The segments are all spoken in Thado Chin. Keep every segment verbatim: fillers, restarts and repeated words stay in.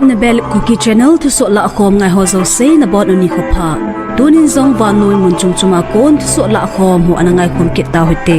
Nabel Kuki Channel thusoh lahkhom ngai ho jouse nabonun nikho pha. Tunin jong vannoi mun chom chom a kon thusoh lahkhom ho ana ngaikhom kit tauhite.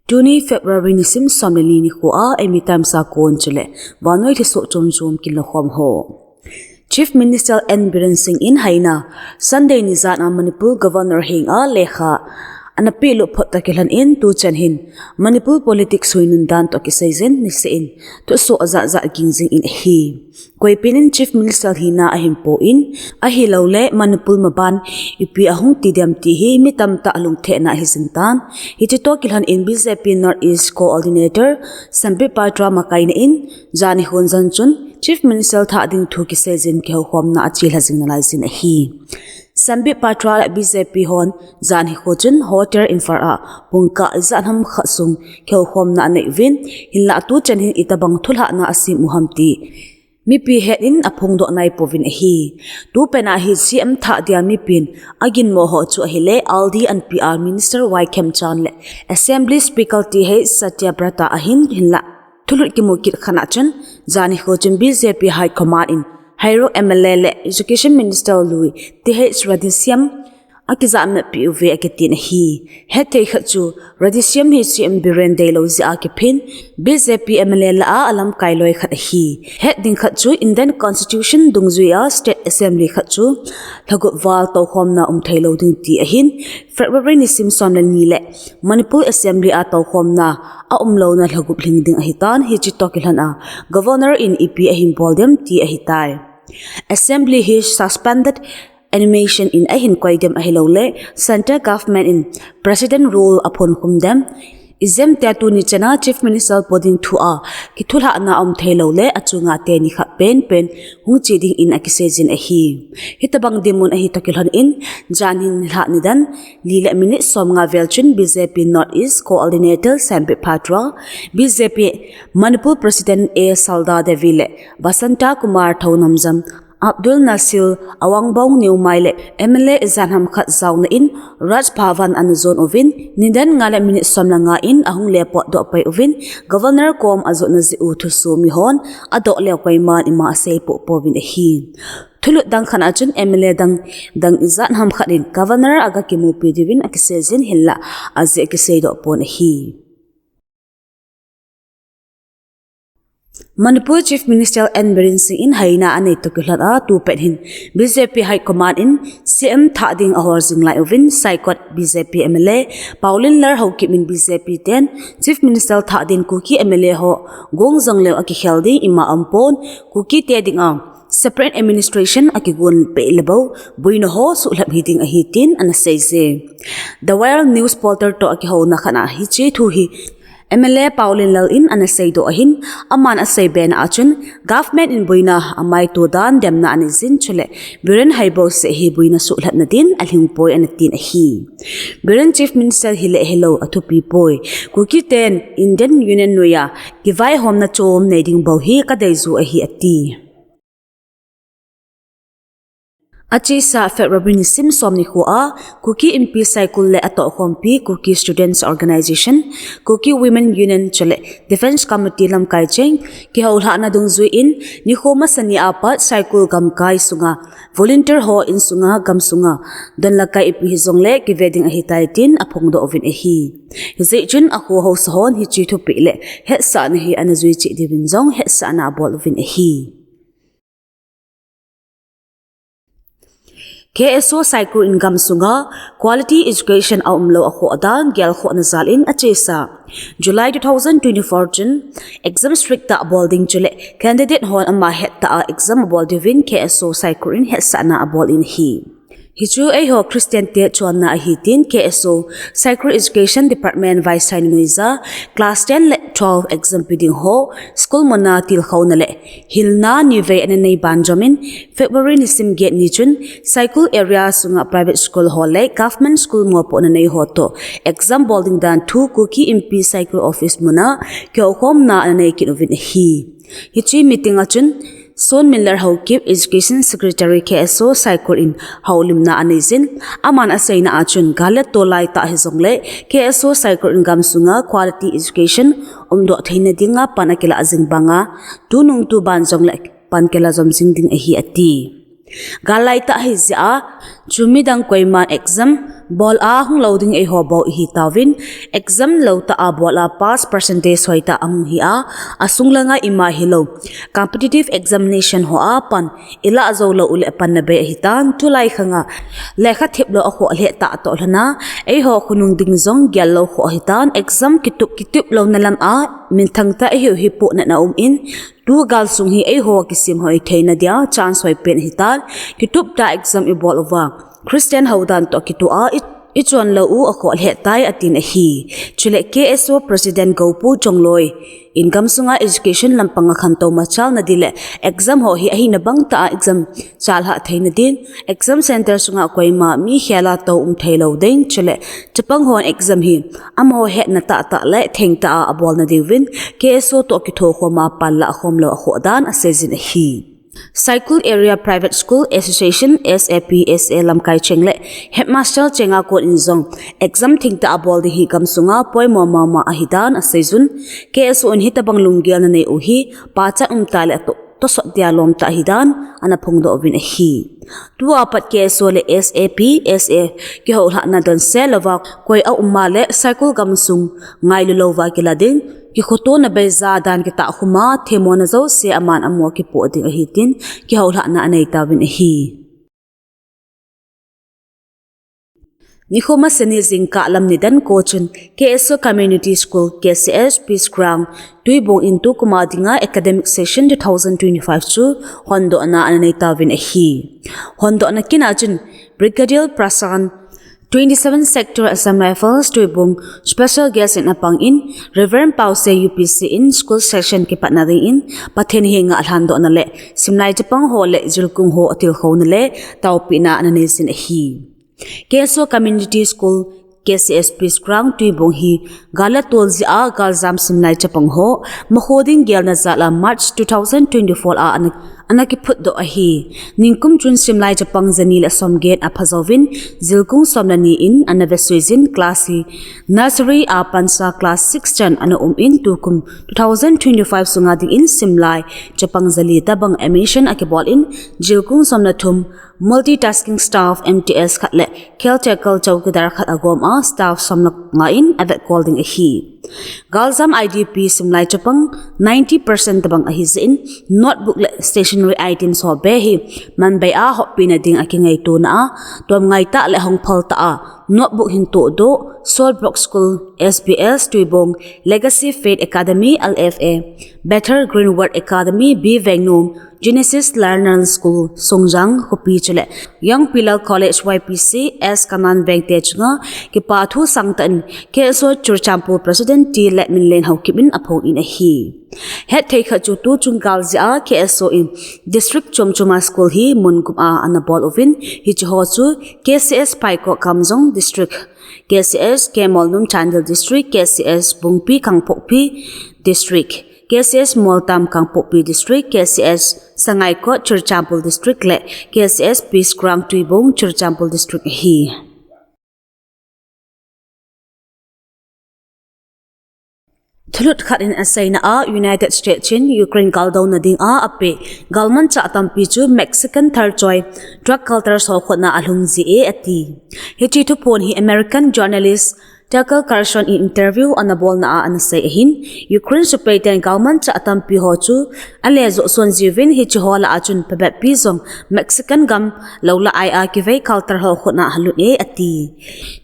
Tuni February nisim som le ni nikho a Eimi Times a kon chule vannoi thusoh chom chom kin lahkhom ho. Chief Minister N Biren Singh in haina Sunday nijan a Manipur Governor henga lekha ana pehlut phot toh kilhon in tuchan hin Manipur politics huinun dan toh kiseiyin nisehin thusoh ajat jat ging jing in ahi. Koipen in Chief Minister hina ahin pon, ahilouleh Manipur maban ipi ahung ti dem ti hi mi tamtah lungthim na ahi jing tan. Hiche toh kilhon in B J P North East Coordinator Sambit Patra makaina in, jan hikhon jan chun Chief Minister thah ding thu kiseiyin kihoukhomna achelha jing nalaiyin ahi. Sambit Patra le B J P hon jan hikho chun Hotel Imphal a pungkah ijat ham khat sung kihoukhomna anei uvin, hinlah tuchan hin itobang thulhahna asem u ham ti mipi het in aphongdoh nai pouvin ahi. Tupen a hi C M thah dia mipin aginmo ho chu ahile R D and P R Minister Y Khemchand le Assembly Speaker T H Satyabrata ahin hinlah thulut kimu kit khat a chun, jan hikho chun B J P High Command in Heirok M L A le Education Minister lui T H Radheshyam akijahmat peh uve akitin ahi. Hetthei khat chu Radheshyam hi C M Biren deilou jeh a kiphin B J P M L A lah a alamkai loi khat ahi. Het ding khat chu Indian Constitution dungjuiya State Assembly khat chu lhagup val toukhomna um theilou ding ti ahin, February nisim som le ni le Manipur Assembly a toukhomna aumlouna lhagup lhing ding ahitan, hiche toh kilhon a Governor in ipi ahin bol dem ti ahitai. Assembly hi suspended animation in ahin koi dem ahilouleh Central Government in President Rule aphonkhum dem, ijemtia tuni chana Chief Minister po ding thu a kithulhahna aum theilou le achunga teni khat penpen hung che ding in akiseiyin ahi. Hitobang dinmun ahi toh kilhon in, jan hin nilhah nidan li le minute somnga vel chun B J P North East Coordinator Sambit Patra, B J P Manipur President A Salda Devi le Basanta Kumar Thounaojam, Abdul Nasir Awangbong Newmai le M L A ijat ham khat jaona in Raj Bhavan ana jon uvin, nidan nga le minute som le nga in ahung lepotdoh pai uvin, Governor kom ajotna jeh u thusoh mihon adoh leu koiman ima asei poh pouvin ahi. Thulut dang khat a chun M L A dang dang ijat ham khat in Governor aga kimupi diuvin akiseiyin hinlah ajeh akiseidoh pon ahi. Manipur Chief Minister N Biren Singh in haina anei toh kilhon a tupen hin B J P High Command in C M thah ding ahol jing lai uvin, Saikot B J P M L A Paolienlal Haokip in B J P ten Chief Minister thah din Kuki M L A ho gong jong leu akikhel ding ima aumpon, Kuki te dinga separate administration akigon peh le bou boina ho suhlhap hiding ahi tin ana seije. The Wire News Portal toh akihouna khat a hiche thu hi M L A Paolienlal in ana seidoh ahin, aman asei bena a chun government in boina amaito dan demna anei jin chule Biren hai bouseh hi boina suhlhapna din alhing poi ana tin ahi. Biren Chief Minister hile hilou athupi poi. Kuki ten Indian Union noiya kivaihomna chom nei ding bou hi kadeiju ahi ati. Achesa February nisim som nikho a, Kuki Inpi Saikul le atohkhompi Kuki Students Organization, Kuki Women Union chule Defence Committee lamkai cheng kihoulhahna dungjuiyin, nikho masani apat Saikul gamkai sunga volunteer ho insunga gamsunga donlakai ipi hijongle kive ding ahitai tin aphongdoh uvin ahi. Hijeh chun akho haosa hon hiche thupeh le hetsahna hi ana jui cheh diuvin jong hetsahna abol uvin ahi. K S O Saikul in gamsunga quality education aumlou akhoh dan gelkhohna jal in achesa July two thousand twenty-four chun exam strict tah bol ding chule candidate hon ama hettah a exam abol diuvin K S O Saikul in hetsahna abol in ahi. Hichu eiho Christian te chonna ahi tin K S O Saikul Education Department Vice Chairman in aseija, class ten le twelve exam pe ding ho school muna tilkhouna le hilna nivei ana nei banjomin, February nisim get ni chun Saikul area sunga private school ho le government school mopohna nei ho toh exam bol ding dan thu Kuki Inpi Saikul office muna kihoukhomna ana nei kit uvin ahi. Hiche meeting a chun Son Miller Haokip, Education Secretary K S O Saikul in houlimna anei jin, aman aseina a chun gal le tol lai tah hijongle K S O Saikul in gamsunga quality education umdoh theina dinga pan akilah jing banga, tunung tuban jongle pan kila jom jing ding ahi ati. Gal lai tah hi jeh a, chu midang koiman exam bol a hung lou ding eiho bou ihi tauvin, exam lou tah a bol a pass percentage hoi tah ahung hi a, asung langa ima hilou competitive examination ho a pan ilah jou lou uleh panna bei ahitan, tulai khanga lekha thep lou akhoh lheh tah toh lhona, eiho khonung ding jong gel lou khoh ahitan, exam kitup kitup louna lam a minthang tah eiho hi pohnatna um in, tu gal sung hi eiho kisem hoi theina dia chance hoi pen ahitan, kitup tah exam ibol uva Christian houdan toh kitoh a i, ichon lou u akhoh lheh tai atin ahi. Chule K S O President Goupu Chongloi in gamsunga education lampanga khantou machalna ding le exam ho hi ahina bang tah a exam chalhah theina din, exam center sunga koima mi khela tou um thei lou ding, chule chapang hon exam hi amaho hetna tah tah le theng tah a abolna diuvin K S O toh kithokhoma pan lah khom lou akhoh dan asei jin ahi. Saikul Area Private School Association, S A P S A lamkai cheng le headmaster chenga kon in jong exam thengtah abol ding hi gamsunga poimo mama ahidan asei jun, K S O in hitabang lunggelna nei u hi pachat umtah le to, tosot dia lom tah ahidan ana phongdoh uvin ahi. Tua pat K S O le S A P S A kihoulhahna donse louva koi aum a le Saikul gamsung ngailu louva kila ding, kikhotona beija dan kitah khuma themmona jouse aman amo kipoh ding ahi tin kihoulhahna anei tauvin ahi. Nikho masa ni jingkah lam nidan ko chun K S O Community School, K C S, Peace Ground, Tuibong in tukum a dinga academic session two thousand twenty-five chu hondohna ana nei tauvin ahi. Hondohna kin a chun Brigadier Prasan, twenty-seven Sector Assam Rifles Tuibong, special guest in apang in, Reverend Pausei U P C in school session kipatna ding in Pathen henga lhandohna le simlai chapang ho le jilkung ho atilkhouna le taopehna ana nei jin ahi. K S O Community School, K C S Peace Ground Tuibong hi gal le tol jeh a galjam simlai chapang ho makho ding gelna jal a March two thousand twenty-four a ana, ana kiphutdoh ahi. Nikum chun simlai chapang jani le somget aphajouvin jilkung som le ni in ana vesuijin, class hi nursery a pansa class six chan ana um in, tukum two thousand twenty-five sunga ding in simlai chapang jali tabang admission akibol in, jilkung som le thum multitasking staff, M T S, khat le caretaker chowkidar khat agom a staff som le nga in avetkol ding ahi. Galjam I D P simlai chapang ninety percent tabang ahi jeh in notebook le stationery items ho be hi manbei a hoppina ding akingaitona a, tomngai tah le hongphal tah a notebook hin tohdoh, Solbrook School, S B S Tuibong, Legacy Faith Academy, L F A, Bethel Greenwood Academy, B Vengnom, Genesis Learner School, Songjang, Khopi chule Young Pillar College, Y P C, S Kanan Vengte chunga kipathu sangtah in K S O Churachandpur President T Letminlen Haokip in aphongin ahi. Hetthei khat chu tuchung gal jeh a K S O in district chom choma school hi mun gup a ana bol uvin, hiche ho chu K C S Phaikok Kamjong District, K C S Kemolnum Chandel District, K C S Bungpi Kangpokpi District, K C S Moltam Kangpokpi District, K C S Sangaikot Churachandpur District le K C S Peace Ground Tuibong Churachandpur District ahi. Thulut khat in aseina a, United States in Ukraine galdouna ding a apeh galmanchah tampi chu Mexican thalchoi drug cartels ho khutna alhung jie ati. Hiche thuphon hi American journalist Tucker Carlson in interview ana bolna a ana sei ahin, Ukraine sepai ten galmanchah tampi ho chu ale joh son jiuvin, hiche ho lah a chun phabep pi jong Mexican gam lou lah a kivei cartel ho khutna alut e ati.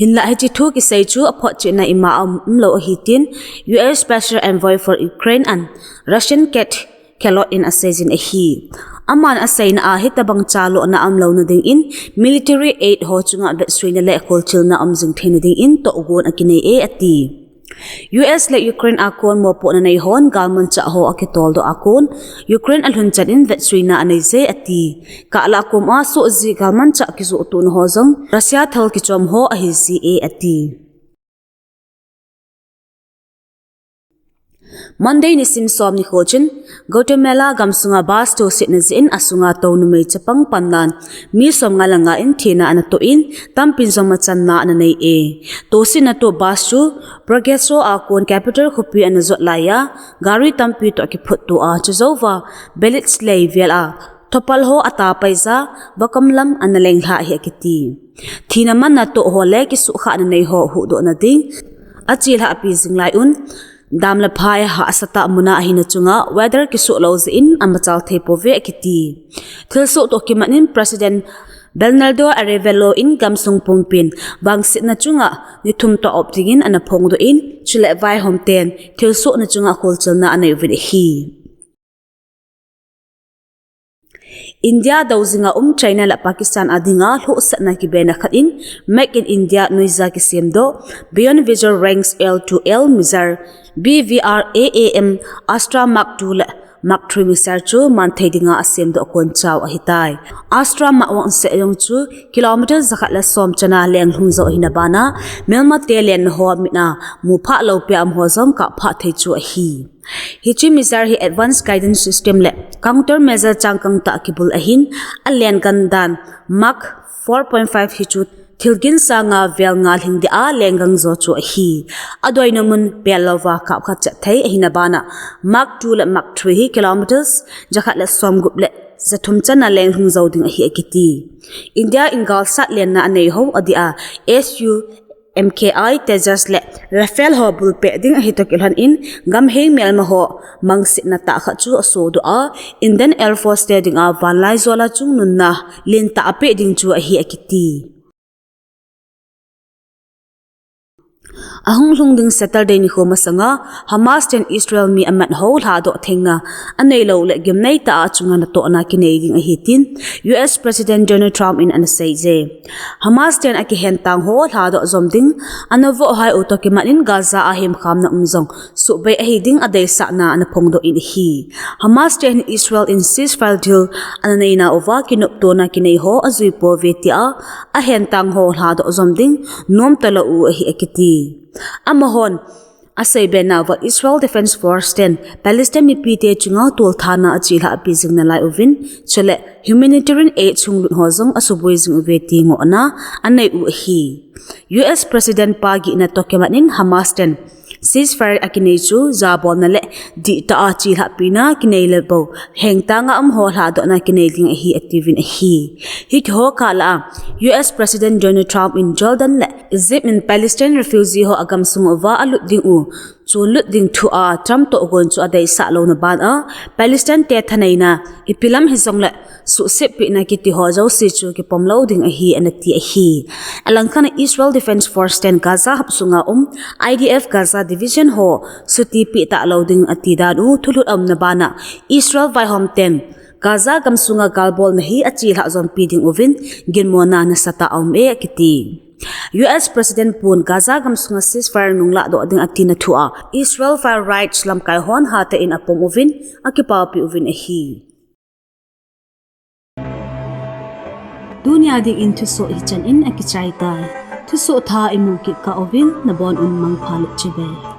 Hinlah hiche thu kisei chu aphotchetna ima a um, umlou ahi tin U S Special Envoy for Ukraine and Russian Kate Kellogg in aseijin ahi. Aman aseina a hitabang chalona umlouna ding in military aid ho chunga vetsuina le kholchilna um jing theina ding in tohgon akinei e ati. U S le Ukraine a kon mopohna nei hon galmanchah ho akitoldoh a kon Ukraine alhun chan in vetsuina anei je ati. Kahlah kom a soh jeh galmanchah kijoh tona ho jong Russia thal kichom ho ahi jie ati. Monday nisim som nikho chun Guatemala gamsunga bus tosetna jeh in asunga tou numei chapang panlan mi somnga le nga in thina ana toh in, tampin jong machanna ana nei e. Tosetna toh bus chu Progreso a kon capital khopi ana jot laiya, gari tampi toh akiphutto a, chujouva Belize lei vel a thopal ho atapaija, vakom lam ana lenglha ahi akiti. Thina manna toh ho le kisuhkhahna nei ho huhdohna ding achelhahpi jing lai un, dam le phai hahsatah muna ahina chunga weather kisuh lou jeh in amachal thei pouve akiti. Thilsoh toh kimat in President Bernardo Arévalo in gamsung pumpin vangsetna chunga ni thum toh op dingin ana phongdoh in, chule vaihomten thilsohna chunga kholchilna anei uvin ahi. India doujinga um China le Pakistan a dinga lhohsahna kibena khat in Make in India noija kisemdoh Beyond Visual Range L two L missile B V R A A M Astra Mark two le Mark three missile chu manthei dinga asemdoh konchau ahitai. Astra Mark one missile jong chu kilometer jakhat le som chana lenglhung jou ahina bana, melmate lenna ho mitna muphah lou pia amaho jong kapphah thei chu ahi. Hiche missile hi advanced guidance system le counter missile changkang tah kibul ahin, alengan dan Mark four point five hichu thilgin sanga vel ngalhing dia lenggam jo chu ahi. Adoina mun pellouva kapkha chet thei ahina bana, Mark two le Mark three hi kilometers jakhat le somgup le jathum chana lenglhung jou ding ahi akiti. India in galsat lenna anei ho adia S U M K I, Tejas le Rafale ho bulpeh ding ahi toh kilhon in, gamheng melma ho mangsetna tah khat chu asodoh a, Indian Air Force te dinga vanlaijola chungnunna lentah apeh ding chu ahi akiti. Ahung lhung ding Saturday nikho masanga Hamas ten Israel mi amat ho lhadoh thengna aneilou le gimnei tah a achunga natohna kinei ding ahi tin U S President Donald Trump in ana seije. Hamas ten akihentang ho lhadoh jom ding ana voh hai u toh kimat in Gaza a hemkhamna um jong suhbei ahi ding adeisahna ana phongdoh in ahi. Hamas ten Israel in ceasefire deal ana neina uva kinoptona kinei ho ajui pouve tia ahentang ho lhadoh jom ding nomtalou u ahi akiti. Amahon aseibe nauva Israel Defense Force ten Palestine mipite chunga tolthana achelhahpi jing nalai uvin, chule humanitarian aid chunglut ho jong asuboi jing uve ti ngohna anei u ahi. U S President pa gihna toh kimat in Hamas ten ceasefire akinei chu jabolna le dihtah a chelhahpina kinei le bou hengtanga um ho lhadohna kinei ding ahi atiuvin ahi. Hiche ho kah lah a U S President Donald Trump in Jordan le Egypt in Palestine refugee ho agamsung uva alut ding u chonlut ding thu a Trump tohgon chu adeisah louna ban a, Palestine te thaneina ipi lam hijongle suhsetpehna kiti ho jouse chu kipom lou ding ahi anati ahi. Alangkhat a Israel Defense Force ten Gaza hapsunga um I D F Gaza Division ho suti peh talou ding ati dan u thulhut aumna bana Israel vaihom ten Gaza gamsunga galbolna hi achelhah jompi ding uvin ginmona nasatah aum e akiti. U S President pun Gaza gamsunga ceasefire nunglah doh ding atina thu a Israel fire rights lamkai hon hatah in apom uvin akipapi uvin ahi. Tunia dingin thusoh hichan in akichai tai. Thusoh thah imu kit kah uvin nabon un mangpha le chibai.